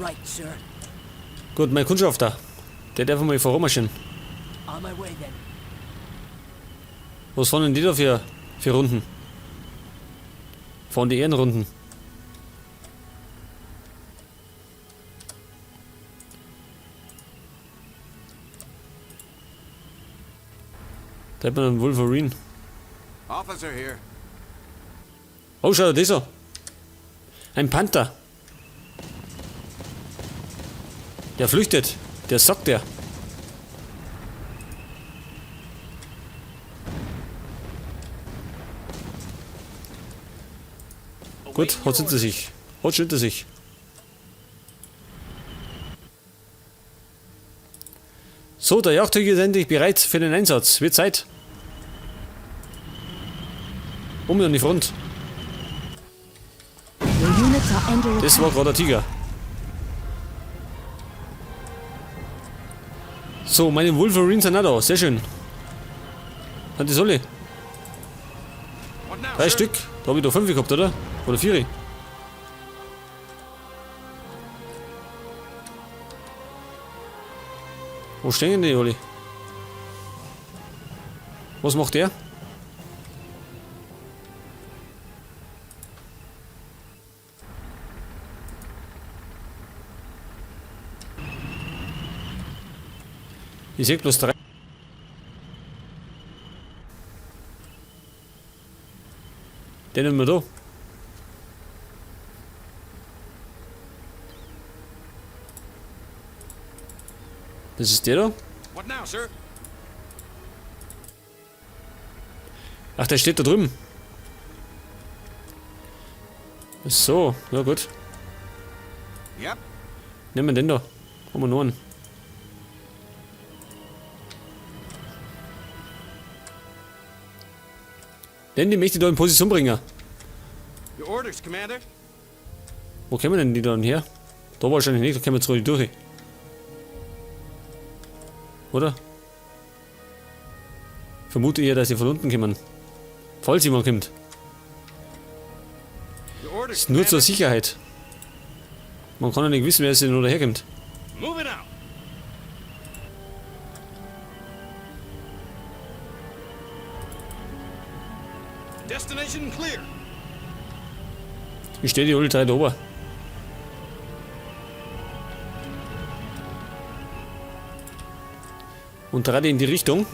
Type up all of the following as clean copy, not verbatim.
Right, sir. Gut, mein Kundschafter. Der darf mal voranmarschieren. On my way then. Was fahren denn die da für Runden? Fahren die Ehrenrunden? Da hat man einen Wolverine. Officer here. Oh, schau, das ist er. Ein Panther. Der flüchtet. Der sackt der. Gut, hat's hinter sich. Hat's hinter sich. So, der Jagdtiger ist endlich bereit für den Einsatz. Wird Zeit. Um an die Front. Your units are under Das attack. war gerade der Tiger. So, meine Wolverines sind auch da. Sehr schön. Sind die alle? What now, 3 sir? Stück. Da habe ich doch 5 gehabt, oder? Oder 4? Wo stehen denn die alle? Was macht der? Ich sehe bloß 3. Den nehmen wir da. Das ist der da? What now, sir? Ach, der steht da drüben. So, na gut. Yep. Nehmen wir den da. Haben wir noch einen. Den, die möchte ich da in Position bringen. Your orders, Commander. Wo kommen denn die dann her? Da wahrscheinlich nicht, da kommen wir zurück durch. Oder? Vermute eher, dass sie von unten kommen. Falls jemand kommt. Your orders, Ist nur zur Commander. Sicherheit. Man kann ja nicht wissen, wer es denn nur daherkommt. Moving out. Destination clear. Ich stehe die alle drei da oben. Und gerade in die Richtung.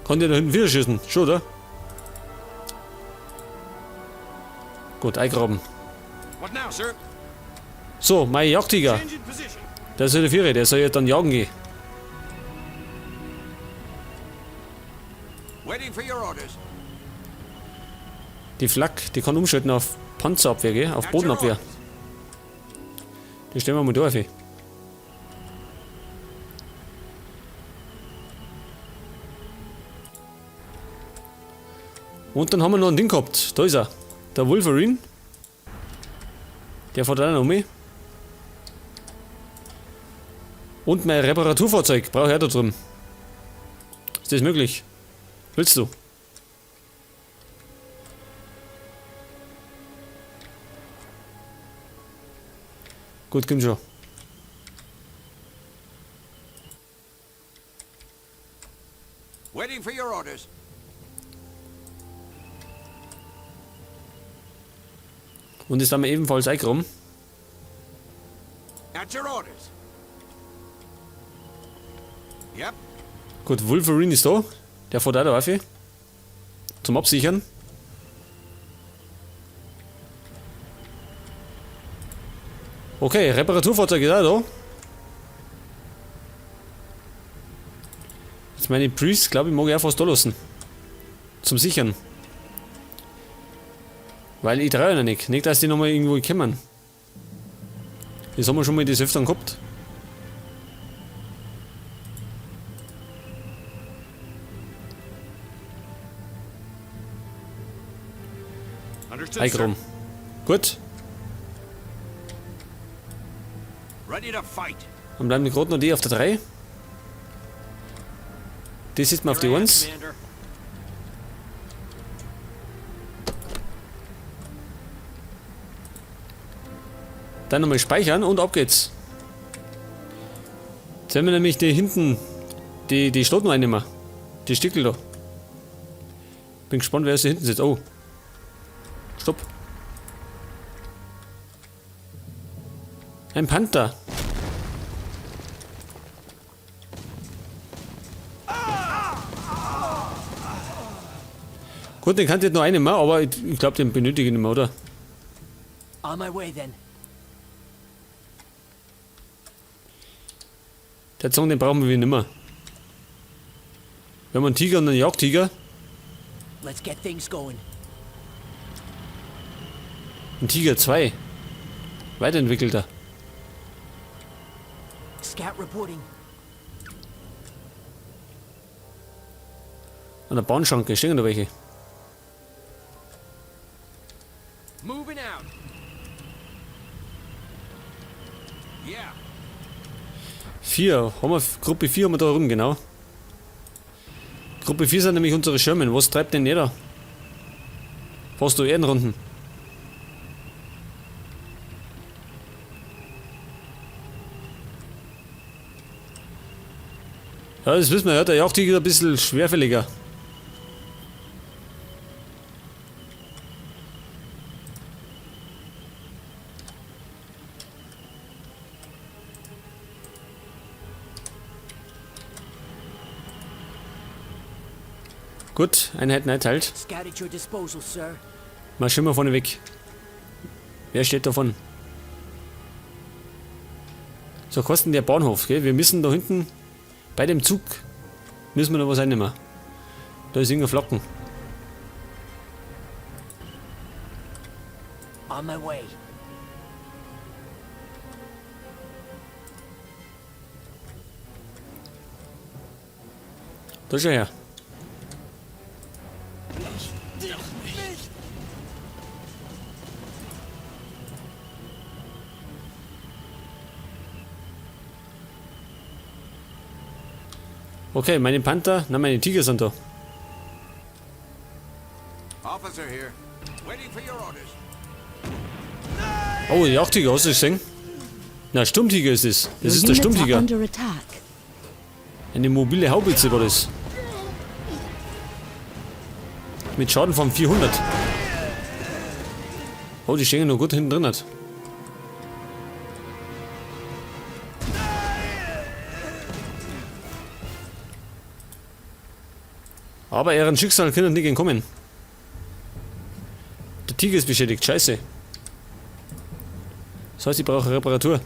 Kann der da hinten wieder schießen? Schon, oder? Gut, eingraben. What now, sir? So, mein Jagdtiger. Change in position. Der soll der Vierer, der soll ja dann jagen gehen. Waiting for your orders. Die Flak, die kann umschalten auf Panzerabwehr, gell? Auf At your Bodenabwehr. orders. Die stellen wir mal da auf. Und dann haben wir noch ein Ding gehabt. Da ist er. Der Wolverine. Der fährt auch noch um. Und mein Reparaturfahrzeug brauche ich auch da drüben. Ist das möglich? Willst du? Gut, komm schon. Waiting for your orders. Und ist dann ebenfalls eingeräumt. At your orders. Yep. Gut, Wolverine ist da. Der fährt auch da auf. Zum Absichern. Okay, Reparaturfahrzeug ist auch da. Jetzt meine Priest, glaube ich, mag ich auch fast da lassen. Zum Sichern. Weil ich traue ja nicht. Nicht, dass die nochmal irgendwo kommen. Das haben wir schon mal des Öfteren gehabt. Understood, sir. Eingeräumt. Gut. Ready to fight. Dann bleiben gerade noch die auf der 3. Die sieht man auf die Your ass, 1. Commander. Dann nochmal speichern und ab geht's. Jetzt werden wir nämlich die hinten, die Stadt noch einnehmen. Die Stickel da. Bin gespannt, wer da hinten sitzt. Oh. Stopp. Ein Panther. Gut, den kann ich jetzt noch einnehmen, aber ich glaub, den benötige ich nicht mehr, oder? On my way then. Der Zong, den brauchen wir nicht mehr. Wir haben einen Tiger und einen Jagdtiger. Let's get things going. Ein Tiger 2. Weiterentwickelter. Scout reporting. An der Bahnschranke stehen da welche. Moving out. Yeah. 4. Haben wir, Gruppe 4 haben wir da rum, genau. Gruppe 4 sind nämlich unsere Sherman. Was treibt denn jeder? Fährst du Erdenrunden? Ja, das wissen wir ja. Der Jagdtiger ist ein bisschen schwerfälliger. Gut, Einheiten einteilt. Scout at your disposal, sir. Marschieren wir vorne weg. Wer steht davon? So, kosten der Bahnhof, gell? Wir müssen da hinten bei dem Zug müssen wir noch was einnehmen. Da ist irgendein Flacken. On my way. Da schau her. Okay, meine Panther, nein, meine Tiger sind da. Officer here, waiting for your orders. Oh, Jagdtiger, hast du das gesehen? Na, Sturmtiger ist es. Das ist der Your units are Sturmtiger. under attack. Eine mobile Haubitze war das. Mit Schaden von 400. Oh, die stehen noch gut hinten drin. Hat. Aber ihren Schicksal können nicht entkommen. Der Tiger ist beschädigt, scheiße. Das heißt, ich brauche Reparatur.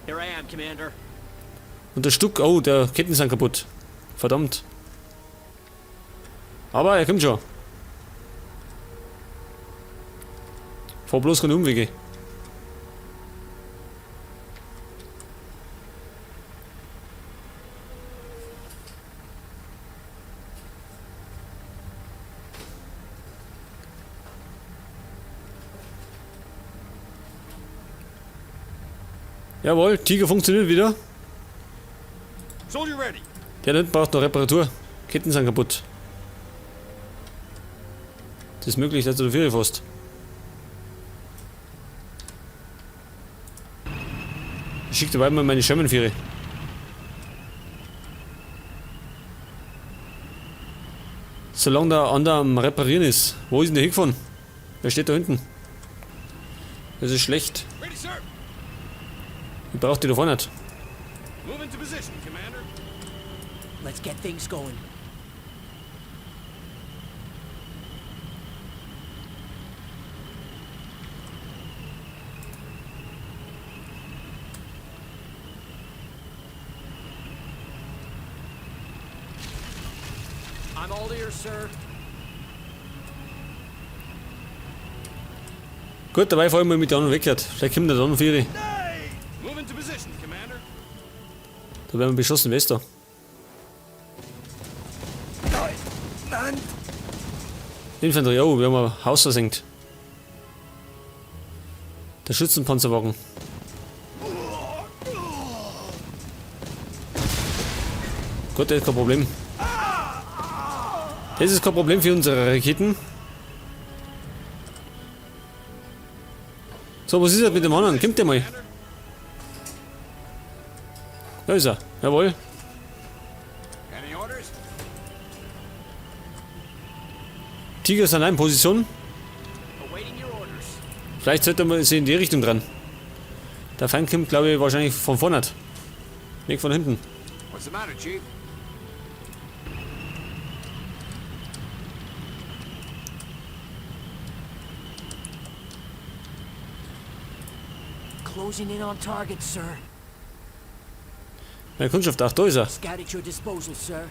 Here I am, Commander. Und der Stuck, oh, der Ketten sind kaputt. Verdammt. Aber er kommt schon. Fahr bloß keine Umwege. Jawohl, Tiger funktioniert wieder. Soldier ready. Der da hinten braucht noch Reparatur. Ketten sind kaputt. Das ist möglich, dass du dafür fährst. Ich schicke dabei mal meine Sherman-Viere. Solange der andere am Reparieren ist. Wo ist denn der hingefahren? Wer steht da hinten? Das ist schlecht. Ready, sir. Ich brauche die da vorne nicht. Move into position, Commander. Let's get things going. I'm all ears, sir. Gut, dabei fahr ich mal mit der anderen weg. Vielleicht kommt der dann noch Viere. Move into position, Commander. Da werden wir beschossen, weißt du. Infanterie, oh, wir haben ein Haus versenkt. Der Schützenpanzerwagen. Gut, das ist kein Problem. Das ist kein Problem für unsere Raketen. So, was ist das mit dem anderen? Kommt der mal? Da ist er. Jawohl. Any orders? Tiger ist in Position. Awaiting your orders. Vielleicht sollte man sie in die Richtung dran. Der Feind kommt, glaube ich, wahrscheinlich von vorne. Nicht von hinten. What's the matter, Chief? Closing in on target, sir. Meine Kundschaft, ach, da ist er. Scout at your disposal, sir.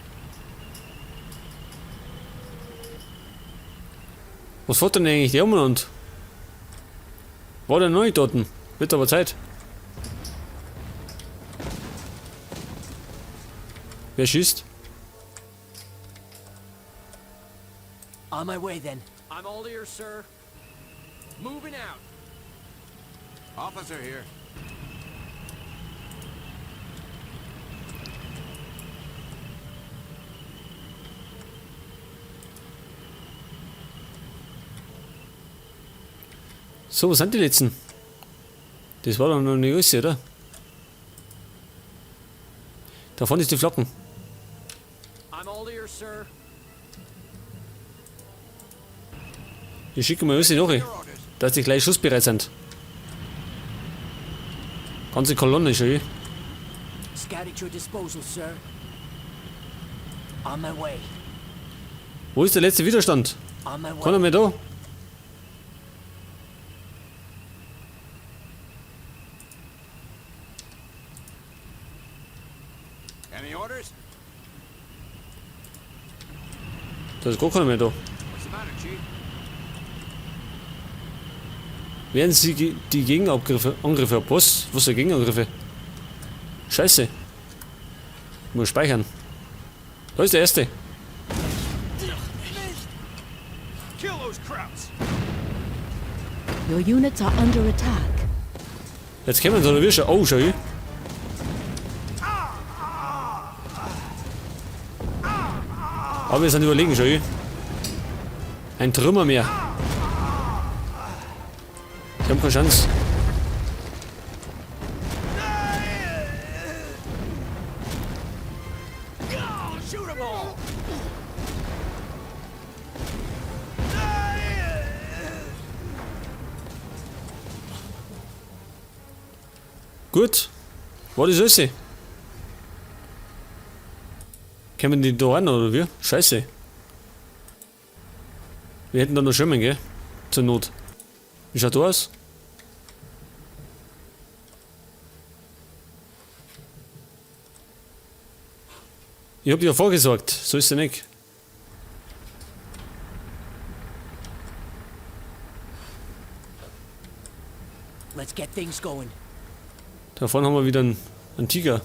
Was fährt denn eigentlich der umeinander? War der neu dort? Wird aber Zeit. Wer schießt? On my way then. I'm all ears, sir. Moving out. Officer here. So, was sind die letzten? Das war doch noch nicht alles, oder? Da vorne ist die Flocken. I'm all ears, sir. Die schicken wir alles nach, Your orders. dass die gleich schussbereit sind. Ganze Kolonne schon. Scout at your disposal, sir. On my way. Wo ist der letzte Widerstand? On my way. Keiner mehr da? Any orders? Da ist gar keiner mehr da. What's the matter, Chief? Werden Sie die Gegenangriffe Angriffe ab? Was? Was für Gegenangriffe? Scheiße. Ich muss speichern. Da ist der erste. Kill those Krauts! Your units are under attack. Jetzt kommen sie, oder wir schon. Oh, schau ich. Aber wir sind überlegen, schau ich. Ein Trümmer mehr. Ich hab keine Chance. Shoot 'em all! Gut. War das alles? Kommen die da rein, oder wie? Scheiße. Wir hätten da noch schwimmen, gell? Zur Not. Wie schaut da aus? Ich hab dir ja vorgesorgt, so ist ja nicht. Let's get things going. Da vorne haben wir wieder einen Tiger.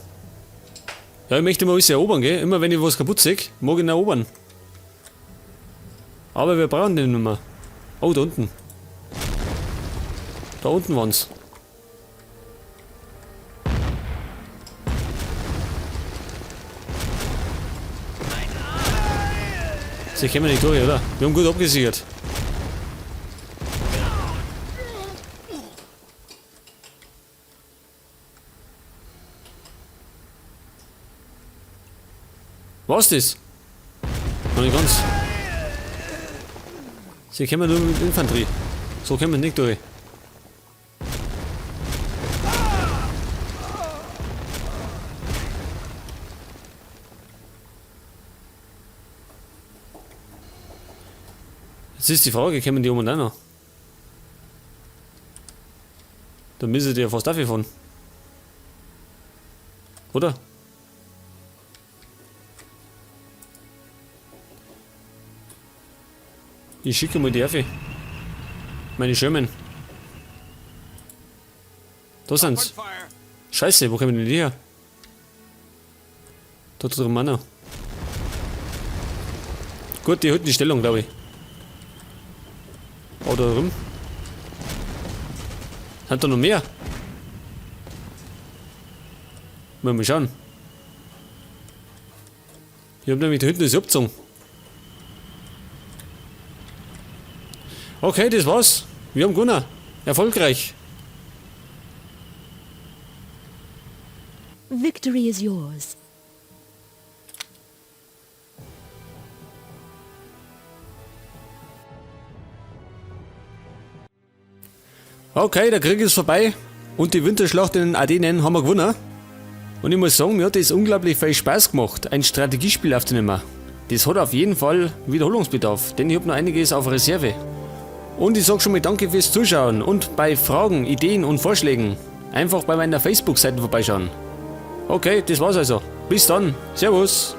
Ja, ich möchte immer alles erobern, gell? Immer wenn ich was kaputt sehe, mag ich ihn erobern. Aber wir brauchen den nicht mehr. Oh, da unten. Da unten waren's. Sie kommen nicht durch, oder? Wir haben gut abgesichert. Was ist das? Noch nicht ganz. Sie kommen nur mit Infanterie. So kommen wir nicht durch. Jetzt ist die Frage, kommen die um und auch noch? Da müssen die ja fast fahren. Oder? Ich schicke mal die Erfe. Meine Sherman. Da sind's. Scheiße, wo kommen denn die her? Da drüben auch noch. Gut, die halten die Stellung, glaub ich. Oh, da drüben. Sind da noch mehr? Mal schauen. Ich hab nämlich da hinten das abgezogen. Okay, das war's. Wir haben gewonnen. Erfolgreich. Victory is yours. Okay, der Krieg ist vorbei und die Winterschlacht in den Ardennen haben wir gewonnen. Und ich muss sagen, mir hat das unglaublich viel Spaß gemacht, ein Strategiespiel aufzunehmen. Das hat auf jeden Fall Wiederholungsbedarf, denn ich habe noch einiges auf Reserve. Und ich sag schon mal danke fürs Zuschauen und bei Fragen, Ideen und Vorschlägen einfach bei meiner Facebook-Seite vorbeischauen. Okay, das war's also. Bis dann. Servus.